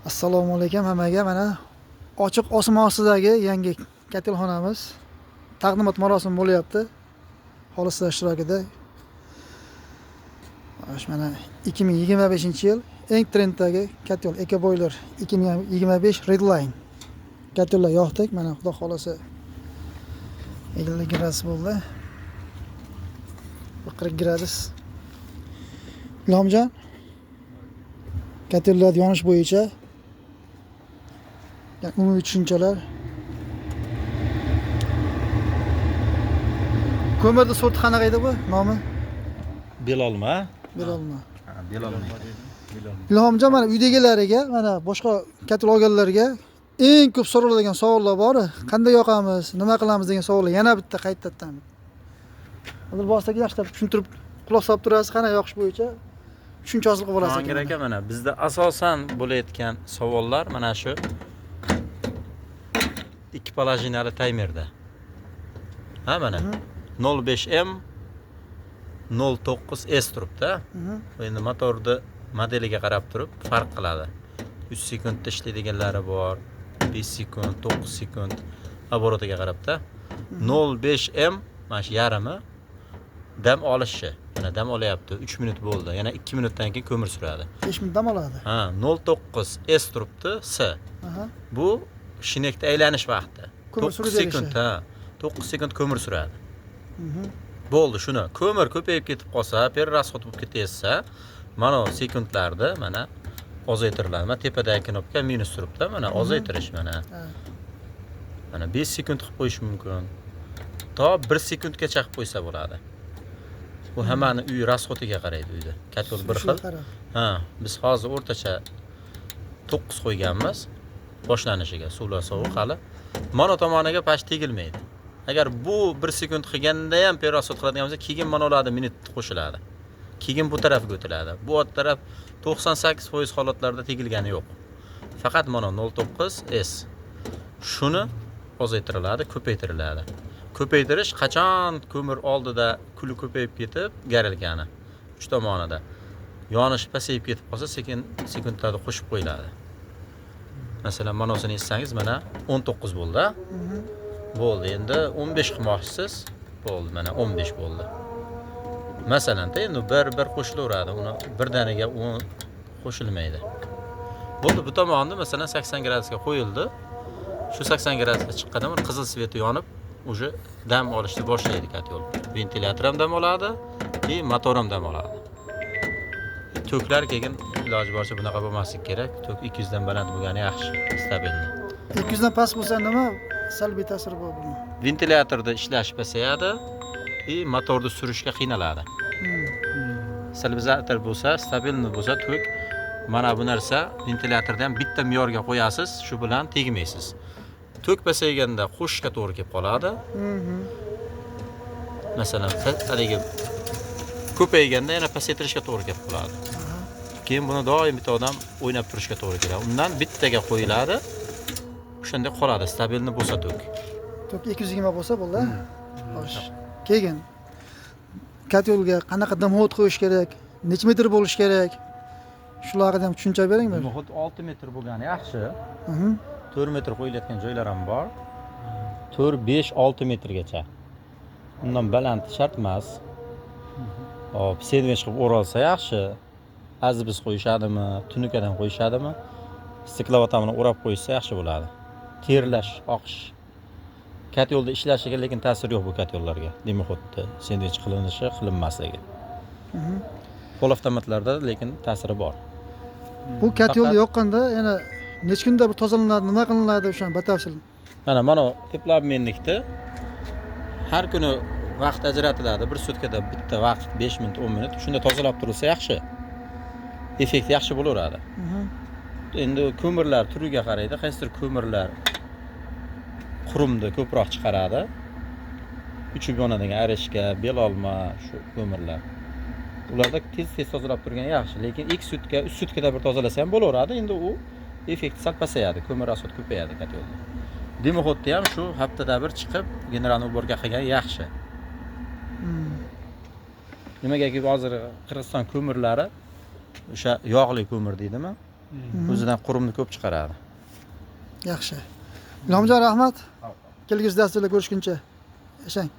Assalomu alaykum hammaga. Mana ochiq osmon ostidagi yangi katalxonamiz taqdimot marosimi bo'lyapti. Xolislar ishtirokida. Xo'sh, mana 2025-yil eng trenddagi котёл Eco Boiler 2025 Redline. Котёл lar yoqdik. Mana, xudo xolasa, 50 gradus bo'ldi. Bu 40 gradus. Ilhomjon, котёл lar yonish bo'yicha, yani umumiy tushunchalar. Ko'mirni sorti qanaqa edi bu? Nomi? Belolma. Bilolma. Ha, belolma. Ilhomjon, mana uydagilariga, mana boshqa котёл olganlarga eng ko'p so'raladigan savollar bor. Qanday yoqamiz, nima qilamiz degan savollar yana bitta qaytadan. Hozir boshidagi yaxshilab tushuntirib, quloq solib turasiz, qanday yoqish bo'yicha tushuncha hosil qilib olasiz. Jahongir aka, mana bizda asosan bo'layotgan savollar mana shu ikki положения li taymerda. Ha, mana 05 M, 09 S turibdi. Bu endi motorni modeliga qarab turib farq qiladi. 3 sekundda ishlaydiganlari bor, 5 sekund, 9 sekund оборот iga qarabda. 05 M mana shu yarmi dam olishi. Mana dam olyapti, 3 minut bo'ldi. Yana 2 minutdan keyin ko'mir suradi. 5 minut dam oladi. Ha, 09 S turibdi, S. Bu shnekda aylanish vaqti. Ko'mir 9 surib berishi. Sekund, ha. 9 sekund ko'mir suradi. Bo'ldi, shuni. Ko'mir ko'payib ketib qolsa, перерасход bo'lib ketsa, mana bu sekundlarda mana ozaytiriladi. Mana tepadagi knopka minus turibdi, mana ozaytirish mana. Mana 5 sekund qilib qo'yish mumkin. To 1 sekundgacha qilib qo'ysa bo'ladi. Bu hammani uy расход iga qaraydi uyda. Котёл bir xil. Shunga qarab. Ha, biz hozir o'rtacha 9 qo'yganmiz boshlanishiga. Suvlar sovuq hali. Mana tomoniga pash tegilmaydi. Agar bu 1 sekund qilganda ham перерасход qiladigan bo'lsa, keyin mana ularda minut qo'shiladi. Keyin bu tarafga o'tiladi. Bu taraf 98% holatlarda tegilgani yo'q. Faqat mana 09 S. Shuni ozaytiriladi, ko'paytiriladi. Ko'paytirish qachon ko'mir oldida kuli ko'payib ketib, garilgani uch tomonida. Yonish pasayib ketib qolsa, sekin sekundlarda qo'shib qo'yiladi. Masalan, manosini essangiz, mana 19 bo'ldi. Bo'ldi, endi 15 qilmoqchisiz. Bo'ldi, mana 15 bo'ldi. Masalan, endi bir bir qo'shilaveradi, uni birdaniga 10 qo'shilmaydi. Bo'ldi, bu tomonni masalan 80 gradusga qo'yildi. Shu 80 gradusga chiqqanda mana qizil свет i yonib, уже dam olishni boshlaydi котёл. Ventilyator ham dam oladi, и motor ham dam oladi. Toklar keyin iloji boricha bunaqa bo'lmasligi kerak. Tok 200 dan baland bo'lgani yaxshi, стабильный. 200 dan past bo'lsa nima salbiy ta'siri bor buni? Ventilyatorda ishlash pasayadi и motorni surishga qiynaladi. Stabilizator bo'lsa, стабильный bo'lsa tok, mana bu narsa ventilyatorda ham bitta me'yorga qo'yasiz, shu bilan tegmaysiz. Tok pasayganda qo'shishga to'g'ri kelib qoladi. Masalan, haligi ko'payganda yana pasaytirishga to'g'ri kelib qoladi. Keyin buni doim bitta odam o'ynab turishga to'g'ri keladi. Undan bittaga qo'yiladi. O'shanda qoladi, стабильный bo'lsa tok. Tok 220 bo'lsa bo'ldi. Xo'sh. Keyin котёл ga qanaqa дымоход qo'yish kerak, necha metr bo'lishi kerak? Shular haqida ham tushuncha bering bir. Дымоход 6 metr bo'lgani yaxshi. 4 metr qo'yilayotgan joylar ham bor. 4, 5, 6 metrgacha. Undan baland shart emas. Hop, sendvich qilib o'ralsa yaxshi. Asbest qo'yishadimi, tunukadan qo'yishadimi? Стекловата bilan o'rab qo'yishsa yaxshi bo'ladi. Terlash, oqish. Котёл da ishlashiga lekin ta'siri yo'q bu котёл larga. Дымоход da sendvich qilinishi, qilinmasligi. Полуавтомат larda lekin ta'siri bor. Bu котёл yoqqanda yana necha kunda bir tozalanadi, nima qilinadi, o'shani batafsil. Mana теплообменник da har kuni vaqt ajratiladi. Bir sutkada bitta vaqt 5 minut, 10 minut. Shunda tozalab turilsa yaxshi. Effekt yaxshi bo'laveradi. Endi ko'mirlar turiga qaraydi. Qaysidir ko'mirlar qurumni ko'proq chiqaradi. Uchib yonadigan arishka, belolma shu ko'mirlar. Ularda tez-tez tozalab turgan yaxshi, lekin 2 sutka, 3 sutkada bir tozalasa ham bo'laveradi. Endi u effekt sal pasayadi, ko'mir расход ko'payadi котёл da. Дымоход da ham shu haftada bir chiqib генеральный уборка qilgan yaxshi. Nimagaki hozir Qirg'iziston ko'mirlari o'sha yog'li ko'mir deydimi? O'zidan qurumni ko'p chiqaradi. Yaxshi. Ilhomjon, rahmat. Kelgusi dasturda ko'rishguncha. Yashang.